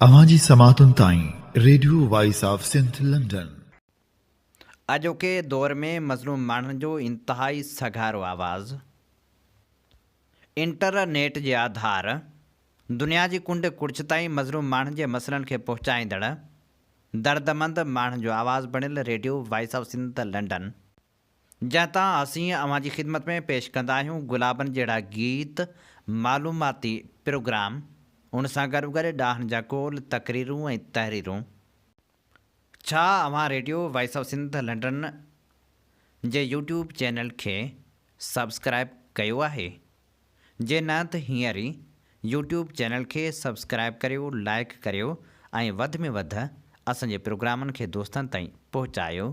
اوهان جي سماعتن تائين radio voice of Sindh London. اڄوڪي دور ۾ مظلوم ماڻهن جو انتهائي سگهارو آواز انٽر نيٽ جي آڌار دنيا جي ڪنڊ ڪڙڇ تائين مظلوم ماڻهن جي مسئلن کي پهچائيندڙ دردمند ماڻهن جو آواز بڻيل radio voice of Sindh London جنهن تان اسين اوهان جي خدمت ۾ پيش ڪندا آهيون گلابن جهڙا گيت، معلوماتي پروگرام، ان سان گڏوگڏ ڏاهن جا قول، تقريرون ۽ تحريرون. ڇا اوهان radio voice of Sindh London جي يوٽيوب چينل کي سبسڪرائيب ڪيو آهي؟ جي نه ته هينئر ئي يوٽيوب چينل کي سبسڪرائيب ڪريو، لائيڪ ڪريو ۽ وڌ ۾ وڌ اسان جي پروگرامن کي دوستن تائين پهچايو.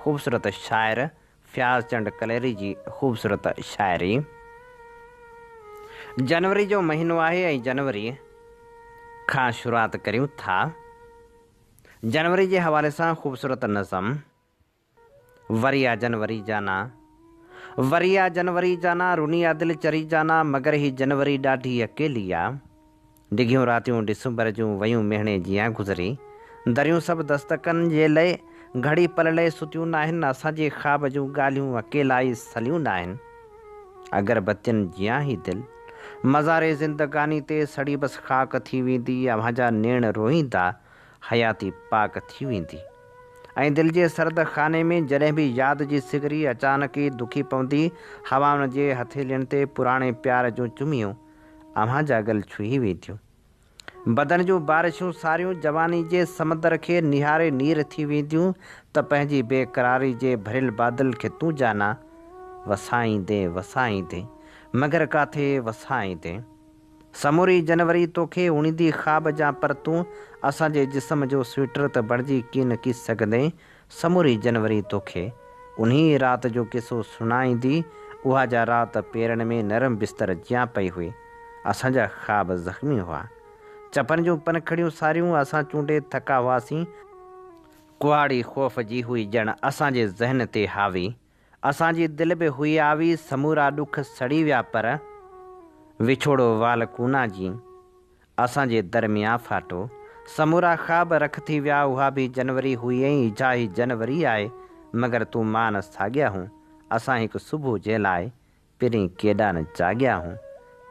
خوبصورت شاعر فياض چنڊ ڪليري جي خوبصورت شاعري. جنوري جو مهينو آهي ۽ جنوري کان شروعات ڪريون ٿا. جنوري جي حوالي سان خوبصورت نظم وري آ جنوري جانا وري آ جنوري جانا رني آ دل چري جانا مگر هي جنوري ڏاڍي اڪيلي آ. ڊگهيون راتيون ڊسمبر جون ويون مهڻي جيان گذري. دريون سڀ دستڪن جي لئه گهڙي پل لئه ستيون ناهن. اسان جي خواب جون ڳالهيون اڪيلائي سليون ناهن. اگربتين جيان هي دل مزار زندگاني تي سڙي بس خاڪ ٿي ويندي. اوهان جا نيڻ روئيندا حياتي پاڪ ٿي ويندي. ۽ دل جي سرد خاني ۾ جڏهن به ياد جي سگري اچانڪ ئي دکي پوندي. هوائن جي هٿيلين تي پراڻي پيار جون چميون اوهان جا ڳل ڇهي وينديون. بدن جون بارشون ساريون جواني جي سمندر کي نهاري نير ٿي وينديون ته پنهنجي بي قراري جي ڀريل بادل کي تون جانا وسائيندين وسائيندين مگر ڪاٿي وسائيندين. سموري جنوري توکي اڻيندي خواب جان پر تون اسان جي جسم جو سوئيٽر ته بڻجي ڪين ڪي سگهندين سموري جنوري توکي انهيء رات جو قصو سڻائيندي، اها جا رات پيرن ۾ نرم بستر جيان پئي هئي. اسان جا خواب زخمي هئا. چپن جون پنکڙيون ساريون اسان چونڊي ٿڪا هئاسين. ڪهاڙي خوف جي هئي ڄڻ اسان جي ذهن تي حاوي. اسان جي دل به هئي آوي، سمورا ڏک سڙي ويا پر وڇوڙو وال ڪونا جين. اسان جي درميان ڦاٽو. سمورا خواب رک ٿي ويا اها به جنوري هئي ۽ اجها هي جنوري آهي مگر تون مان نه ساڳيا هون اسان هڪ صبح جي لاء پرين ڪيڏا نه جاڳيا هون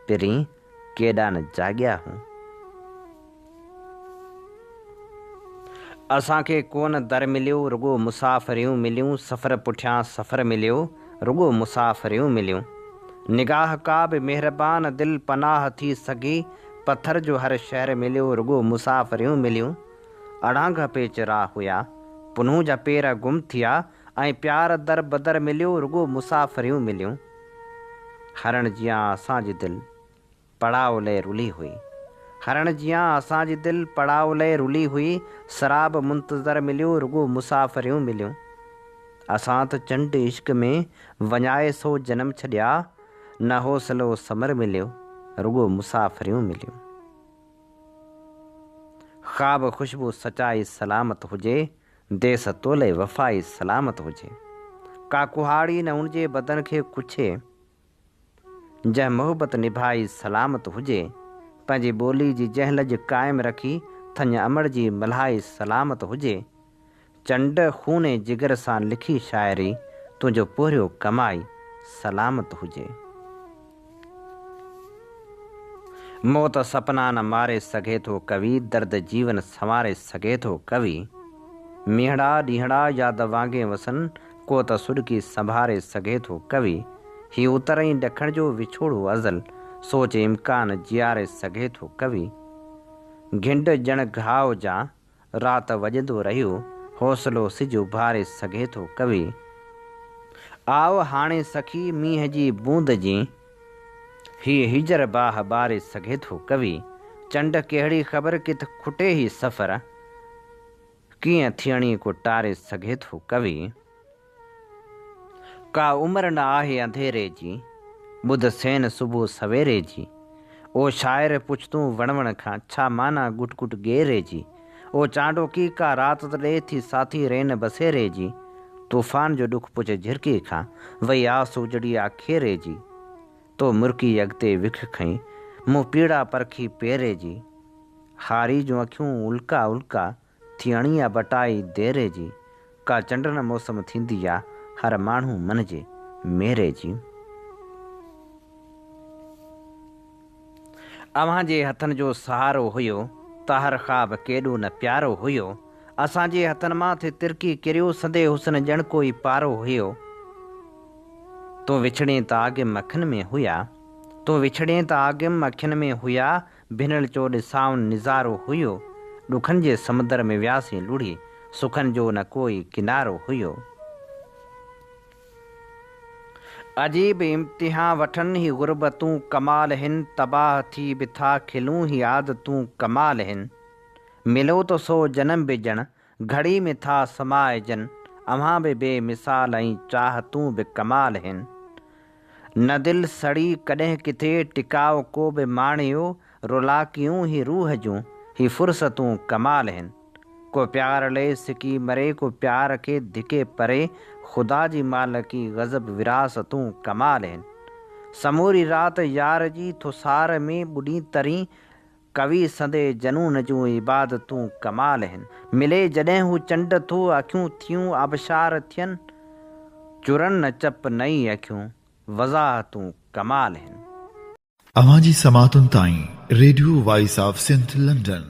پرين ڪيڏا نه جاڳيا هون. اسان کي ڪونه در مليو رڳو مسافريون مليون سفر پٺيان سفر مليو رڳو مسافريون مليون نگاهه ڪا به مهربان دل پناهه ٿي سگهي پٿر جو هر شهر مليو رڳو مسافريون مليون اڙانگهه پيچ راهه هيا پنهون جا پير گم ٿيا ۽ پيار در بدر مليو رڳو مسافريون مليون هرڻ جيان اسان جي دل پڙاء لئه رلي هئي. هرڻ جيان اسان جي دل پڙاء لئه رلي هئي. سراب منتظر مليو، رڳو مسافريون مليون. اسان ته چنڊ عشق ۾ وڃائي سو جنم ڇڏيا، نه حوصلو ثمر مليو، رڳو مسافريون مليون. خواب خوشبو سچائي سلامت هجي، ديس تولئه وفائي سلامت هجي. ڪا ڪهاڙي نه ان جي بدن کي ڪڇي. جنهن محبت نڀائي سلامت هجي، پنهنجي ٻولي جي جنهن لڄ قائم رکي ٿڃ امڙ جي ملهائي سلامت هجي، چنڊ خون ۽ جگر سان لکي شاعري تنهنجو پورهيو ڪمائي سلامت هجي. موت سپنا نه ماري سگهي ٿو ڪوي، درد جيون سنواري سگهي ٿو ڪوي، مينهڙا ڏينهڙا ياد وانگي وسن ڪو ته سڏڪي سنڀاري سگهي ٿو ڪوي، هي اتر ۽ ڏکڻ جو وڇوڙو ازل، سوچ امڪان جياري سگهي ٿو ڪوي. گهنڊ ڄڻ گهاء جان، رات وڄندو رهيو، حوصلو سج اڀاري سگهي ٿو ڪوي. آء هاڻي سکي مينهن جي بوند جين، هي هجر باهه ٻاري سگهي ٿو ڪوي. چنڊ ڪهڙي خبر ڪٿ کٽي هي سفر. ڪيئن ٿيڻي ڪو ٽاري سگهي ٿو ڪوي. ڪا عمر نه آهي انڌيري جي، ٻڌ سين صبح سويري جي. او شاعر پڇ تون وڻ وڻ کان، ڇا معنيٰ گٽ گٽ ڳيري جي. او چانڊوڪي ڪا رات ته ڏي ٿي ساٿي رين بسيري جي. طوفان جو ڏک پڇ جهرڪي کان، وئي آس اجڙي آکيري جي. تو مرڪي اڳتي وک کنئي، مون پيڙا پرکي پيري جي. هاري جون اکيون الڪا الڪا ٿي اڻي آ بٽائي ديري جي. ڪا چنڊ نه موسم ٿيندي آ هر ماڻهو من جي ميري جي. اوهان جي هٿن جو سهارو هيو ته هر خواب ڪيڏو نه پيارو هيو. اسان جي هٿن مان ٿي ترڪي ڪريو سندي حسن ڄڻ ڪوئي پارو هيو. تون وڇڙين ته آگم اکين ۾ هيا. تون وڇڙين ته آگم اکين ۾ هيا ڀنل چوڏسائن نظارو هيو. ڏکن جي سمندر ۾ وياسين لڙهي سکن جو نه ڪوئي ڪنارو هيو. عجيب امتحان وٺن هي غربتون ڪمال هن تباهه ٿي به ٿا کلون هي عادتون ڪمال هن. ملو ته سو جنم به ڄڻ گهڙي ۾ ٿا سمائجن اوهان به بي مثال ۽ چاهتون به ڪمال هن. نه دل سڙي ڪڏهن ڪٿي ٽڪاء ڪو به ماڻيو رولاڪيون هي روح جون هي فرصتون ڪمال هن. ڪو پيار لئي سڪي مري ڪو پيار کي ڌڪي پري خدا جي مالڪي غضب وراثتون ڪمال هن. سموري رات يار جي ٿو سار ۾ ٻڏين ترين ڪوي سندي جنون جون عبادتون ڪمال هن. ملي جڏهن هو چنڊ ٿو اکيون ٿيون آبشار ٿين. چرن نه چپ نه ئي اکيون وضاحتون ڪمال هن. اوهان جي سماعتن تائين radio voice of Sindh London.